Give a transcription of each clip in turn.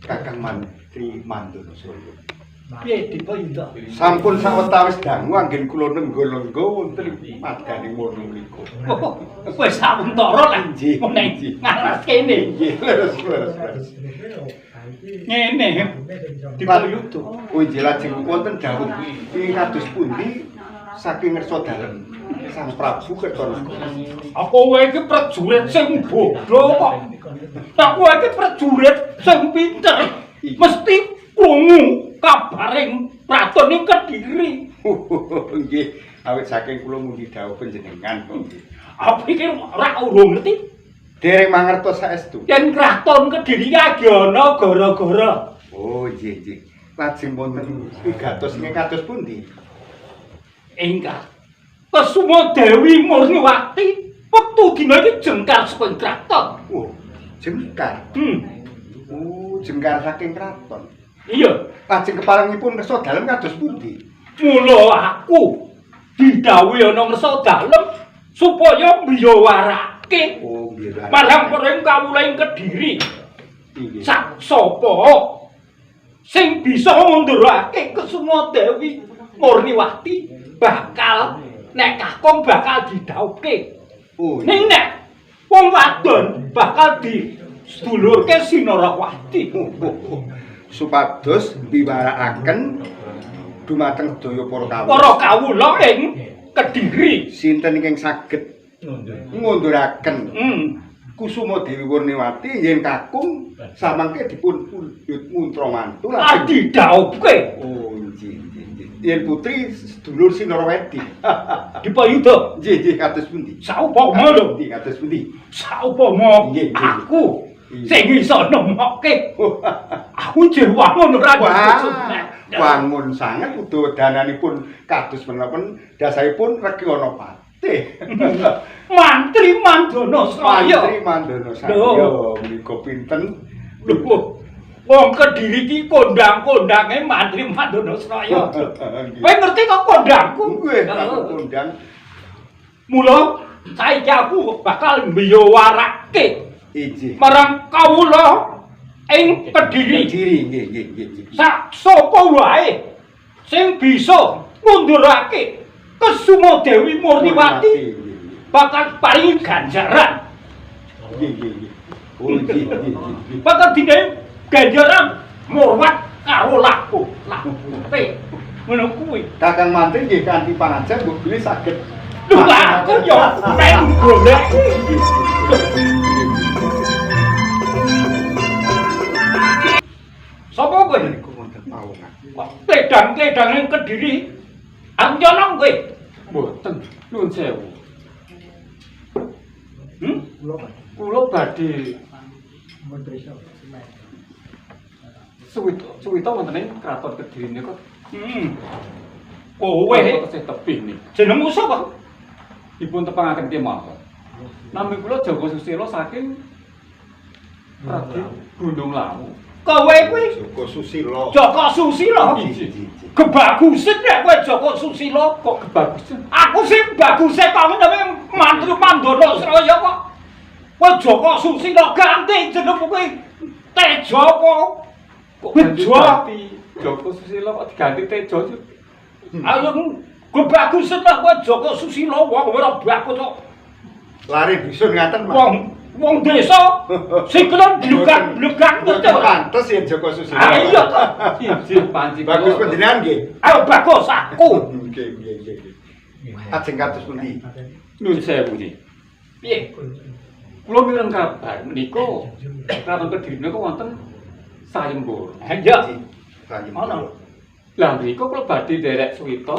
Kakang Mantri Mandono Suryo. Piye Dipayuda? Sampun sawetawis dangu anggen kula nenggo-lenggo wonten madyaning wana mriku. Oh, wis sawentara lah. Nggih. Meneng ngalas kene. Nggih, leres leres leres. Ngene Dipayuda. Oh nggih, lajeng wonten dawuh ing kados pundi saking ngersa dalem Sang Prabu Kertanegara. Aku kowe iki prajurit sing bodho kok. Aku iki prajurit sing pinter. Mesti krungu kabaring kraton ing Kediri. Nggih, awit saking kula mundi dawuh panjenengan kok nggih. Aku iki ora urung ngerti Dereng mangertos saestu. yen kraton Kediri iki ana gara-gara. Oh nggih nggih. Lajeng wonten pigatos ing kados pundi? Ingkang Kesuma Dewi Murniwati wektu dina iki jengkar saka kraton. Oh, jengkar. Oh, jengkar saking kraton. Iya, Lajeng keparengipun ngersa dalem kados pundi? Mula aku didhawuhi ana ngersa dalem supaya mbiyawarake Oh, nggih. marang para kawula ing Kediri. Inggih. Sak sapa sing bisa ngundurake Kesuma Dewi Murniwati bakal nek kakung bakal didhawuhke. Oh, Ning nek wong wadon bakal disedulurke Sinarawati. Supados mbiwarakaken dumateng sedaya para kawula. Para kawula ing Kediri. Sinten ingkang saged ngunduraken Kusuma Dewi Wurniwati yen kakung samangke dipun pundhut muntra mantu Lajeng didhawuhke. Oh, nggih nggih nggih. Yen putri sedulur Sinarawedi. Dipayuda. Nggih nggih kados pundi? Saupama lho, Nggih kados pundi? saupama Nggih, nggih. aku sing iso nemokke. Aku jeh wangun ora Wah, wangun sanget uda dananipun kados menapa dasaripun regi ana patih. Mantri Mandono Sraya. Mantri Mandono Sarya menika pinten? Lho, wong Kediri iki kondang-kondange Mantri Mandono Sraya. Kowe ngerti kok kondangku? Nggih, aku kondang. Mula saiki aku bakal mbiyawarake Inggih. marang kawula ing Kediri. Kediri nggih nggih nggih. Sak sapa wae sing bisa ngundurake Kesuma Dewi Murniwati bakal paringi ganjaran. Nggih nggih nggih. Oh nggih nggih nggih. Bakal dinehi ganjaran murwat karo laku. Lakute ngono kuwi. Kakang Mantri nggih kanthi pangajar mbok bilih saged. Lho aku yo pengen golek. Sapa kowe? Niku wonten pawongan. Kok kledang-kledang ing Kediri? Aku nyolong kowe. Mboten, nuwun sewu. Kula badhe suwita wonten ing Kraton Kediri niku. Kowe tesih tebih niki. Jenengmu sapa? Dipun tepangaken kemawon. Nami kula Joko Susilo saking Raden Gunung Lawu. Kowe kuwi Joko Susilo. Joko Susilo. Kebagusen nek kowe Joko Susilo. Kok kebagusen? Aku sing baguse kok ngene Mantri Mandono Sraya kok. Kowe Joko Susilo ganti jenengmu kuwi Tejo apa? Kok Bejo. ganti Joko Susilo kok diganti Tejo? Ayo kebagusen nek kowe Joko Susilo wong ora bagus kok. Lare dusun ngaten, Mas. Wong desa siklen blugang-blugang ngerti ora? Pantes yen Joko Susilo. Ah iya to. Inggih panci kula. Bagus panjenengan nggih. Ayo bagus aku. Nggih nggih nggih. Ajeng kados pundi? Nuwun sewu niki. Piye? Kula mireng kabar menika Kraton Kediri menika wonten sayembara. Ha iya. Ana. Lah mriku kula badhe nderek suwita.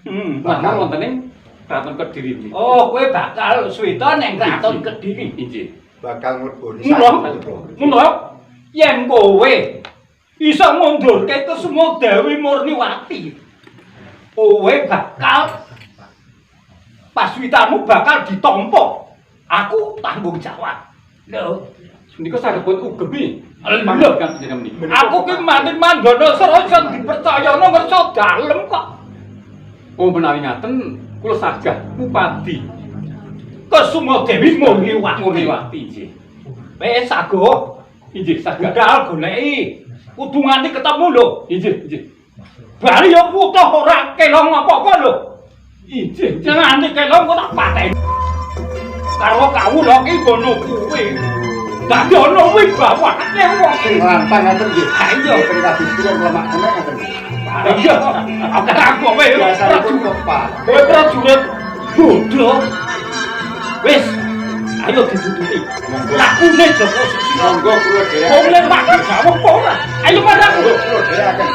Namung wonten ing Kraton Kediri menika. Oh, kowe bakal suwita ning Kraton Kediri. Inggih. Bakal mleboni Mula, mula yen kowe Iso ngundurke Kesuma Dewi Murniwati. Kowe bakal paswitamu bakal ditampa. Aku tanggung jawab. Lho, Menika saged pun ugemi. Lho. Panjenengan panjenengan menika. Aku ki manten mandono sera iso dipercayana ngersa dalem kok. Oh menawi ngaten kula sagah ngupadi Kesuma Dewi Murniwati. Murniwati nggih. Wis ago, Inggih sagah. budal goleki. Kudu nganti ketemu lho. Inggih, inggih. Bali yo wutuh ora kelong apa-apa lho. Inggih, inggih. Nganti kelong kok tak pateni. Karo kawula ki ngono kuwi. Dadi ana wibawane wong. Sing lantang ngaten nggih. Ha iya. Mboten kados kula nglemak-lemek ngaten. Iya. Aku aku kowe Biasanipun kepak. kowe prajurit bodoh. Wis, ayo ditututi. Lakune Joko Susilo. Monggo kula dherekaken. Wong lek mak gawe apa ora? Ayo marang. Monggo kula dherekaken.